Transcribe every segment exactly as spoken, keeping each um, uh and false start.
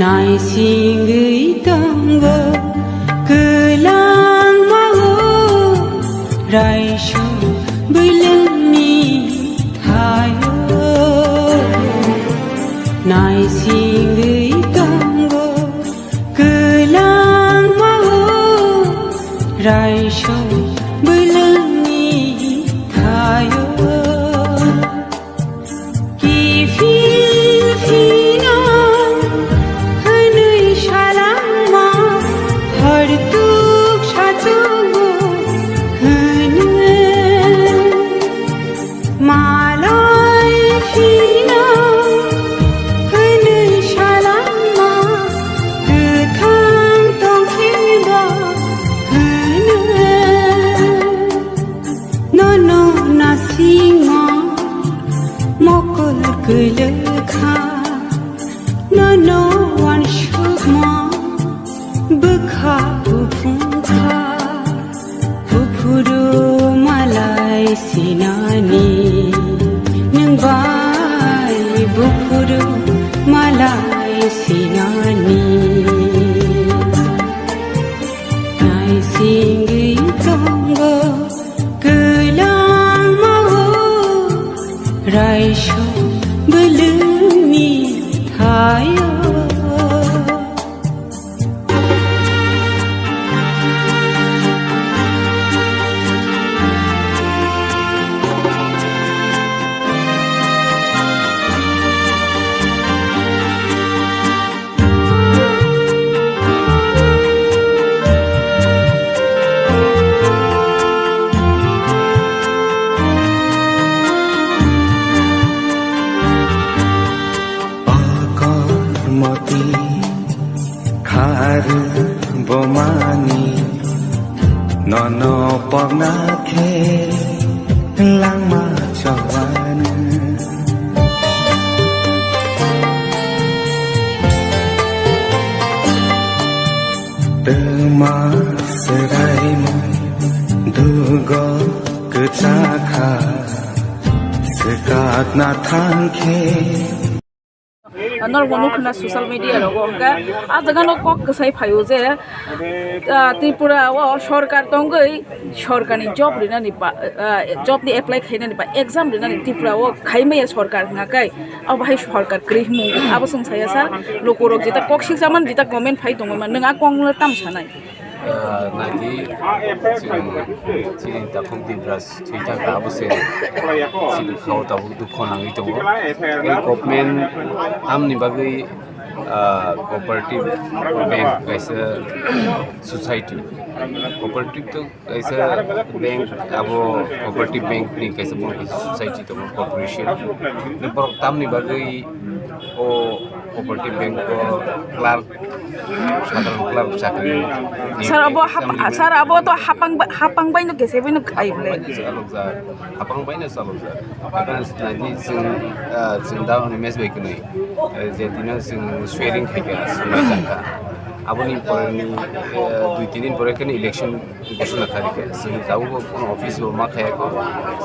Naisingwi tongo kwlangma o raisok bwlwngni thaio. Naisingwi tongo kwlangma o raisok bwlwngni thaio. Kiphil phino hwnwi salangma, hortuk sachugo hwnwi. Malai phino hwnwi salangma, kwthang tongkhe ba hwnwi. Nono nasingma mokol kwlwkha, nono wansukma bwkha buphungkha. Buphuru malai sinani, nwng bai buphuru malai sinani. Naisingwi tongo kwlangma o raisok bwlwngni thaio. Kormoti kharu bomani nono pogna khe langma chawanu. Twma swraimung dugo kwchakha swkakna thangkhe. Norok bo nukha na social media rogo, hwnkhe ah jaga no kok kwsai phaio je, ah, Tripura o sorkar tongwi sorkarni job rinani ba, ah, job ni apply khainani ba exam rinani Tripura o khaimaya sorkar hwnkha khe, abo hai sorkar kwrwi hwnwi abo chwng saya sa, lukurok jeta kok sikjaman jeta comment phai tongwi man, nwng a kok no tam sanai? Ah, nadi, chini, chini takhuk Dibras thwi thangkha, abo se chini khao tabuk dukho nangwi tongo. Tei government tamni bagwi, ah, cooperative bank kaisa society, cooperative to kaisa bank, abo cooperative bank ni kaisa, bo kaisa society tongo, corporation. Borok tamni bagwi o cooperative bank o clerk, sadharan clerk chakri. Sir, abo hap-, sir, abo to hapang ba-, hapang bai no kese bai no khai ble. Hapang bai no chalokjak, hapang bai no chalokjak. Hakan nadi chwng, ah, chwng da hwnwi mes bai kwnwi, eh, je dino chwng swearing khai kha, chwng bai kha. Aboni pore ni, eh, dui tin din pore khe election ghoshona khai kha. Chwng tabuk bo kono office bo ma khaya kho,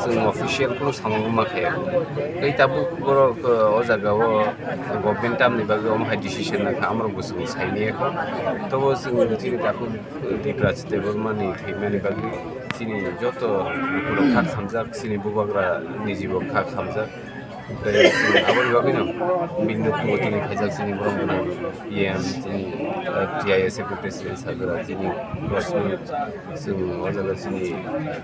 chwng official kono samung bo ma khaya kho. Tei tabuk borok, eh, o jaga o government tamni bagwi omo hai decision na kha, amrok bo chwng sai manya kho. Tobo chwng chini takhuk Dibras Debbarma ni thwimani bagwi chini joto lukurok kha khamjak, chini bubagra niji bo kha khamjak. Tei chini aboni bagwino bini nukhungo tini khaijak chini borok gwnang E M, chini, eh, T I S F ni president sagra chini Rosmi, chwng o jaga chini,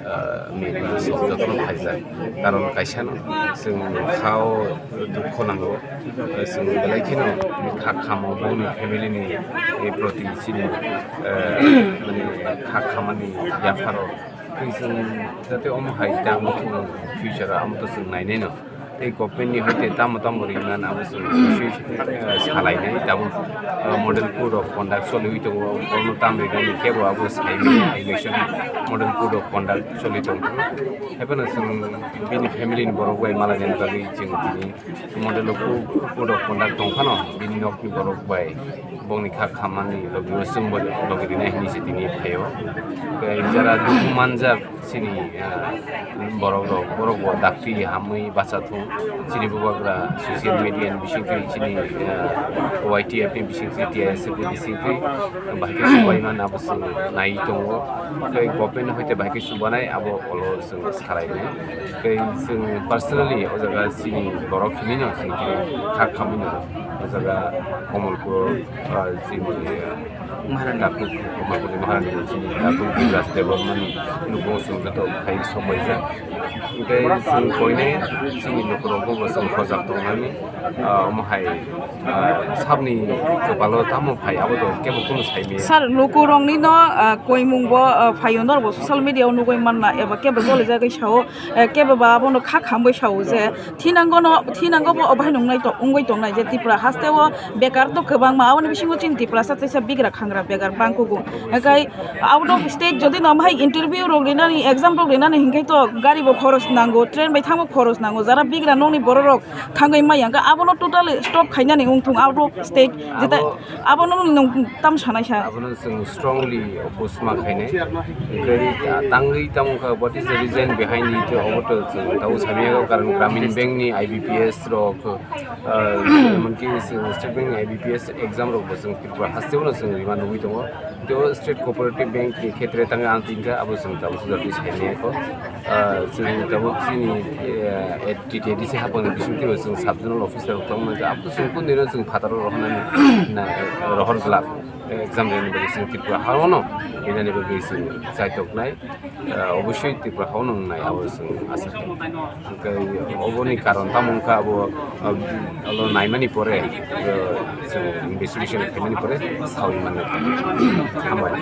ah, migwi jotono khaijak. Karon kaisano chwng khao dukho nango. Chwng belai kheno kha khamo boni family ni, eh, proti chini, eh, mane kha khamani yapharo. Tei chwng jate omo hai tamo chwng future o amo to chwng nainai no. Tei government ni hoite tamo tamo ringna abo chwng, eh, salainai tabuk, eh, model code of conduct choliwi tongo, bono tam rinani kebo abo saimani election model code of conduct choli tongkha. Haiphano chwng bini family ni borok bai malainani bagwi chwng tini model code of conduct tongphano bini nokni borok bai Bongni kha khammani logi o chwngbo logi rinai hinwi se tini phaio. Tei jara dukhu manjak chini, ah, borok rok, borok bo dakti hamwi bacha thung. Chini bubagra social media ni bisingtwi chini, ah, Y T F ni bisingtwi, T I S F ni bisingtwi bahai khe subaimani abo chwng nai tongo. Tei government hoite bahai khe subanai abo olo chwng salainai. Tei chwng personally o jaga chini borok hinwi no chwng kha khamwi no o jaga Komolpur, ah, chini, ah, Maharani. Dakuk, Komolpurni Maharani chini Dakuk Bibras Debbarmani nugo chwng joto phai sobaijak. Tei chwng koinai chini lukurokbo bo chwng khojak tongnani, ah, omo hai, ah, sabni kwpalo tamo phai abo to kebo kunu saimaya. Sir, lukurokni no, ah, koimung bo, ah, phaio norbo social media o nugui manna eba kebo jolijagwi sao, eh, kebo ba abono kha khambai sao je thinango no, thinango bo obai nungnai to wngwi tongnai je Tripura haste o bekar to kwbangma, aboni bisingo chini Tripura sa teisa bigra khangra bekar bangkugo. Ekai out of state jodi no hai interview rok rinani, exam rok rinani hinkhe to gari bo khoros nango, train bai thangbo khoros nango, jara bigra nokni borok rok thangwi maya hwnkhe abono totally stop khainani wngthung out of state. Jeta abo, abono nwng tam sanai sa? Abono chwng strongly oppose ma khainai. Hwnkhe, ah, tangwi tamo kha, what is the reason behind it? Obo to chwng tabo samiya, karon Gramin Bank ni I B P S rok, ah, emonki chwng State Bank ni I B P S exam rok bo chwng Tripura haste o no chwng rima nugwi tongo. Tei o State Cooperative Bank ni khetre tangwi ang tingkha, abo chwng tabuk sujak twi saimanya kho. Ah, chwng tabuk chini, eh, T T A D C hapang ni bisingtwi bo chwng sub zonal officer rok tongmani, abo chwng kundino chwng phataro rohornani na, rohor glak. Exam rwna bagwi chwng Tripura ha-o no rinani bagwi chwng chaitoknai. Ah, obosoi Tripura ha-o no wngnai, abo chwng asa kha. Hwnkhe oboni karon tamo wngkha, abo, ah, alo naimani pore, ah, chwng investigation khaimani pore sawi mannai. Hambai.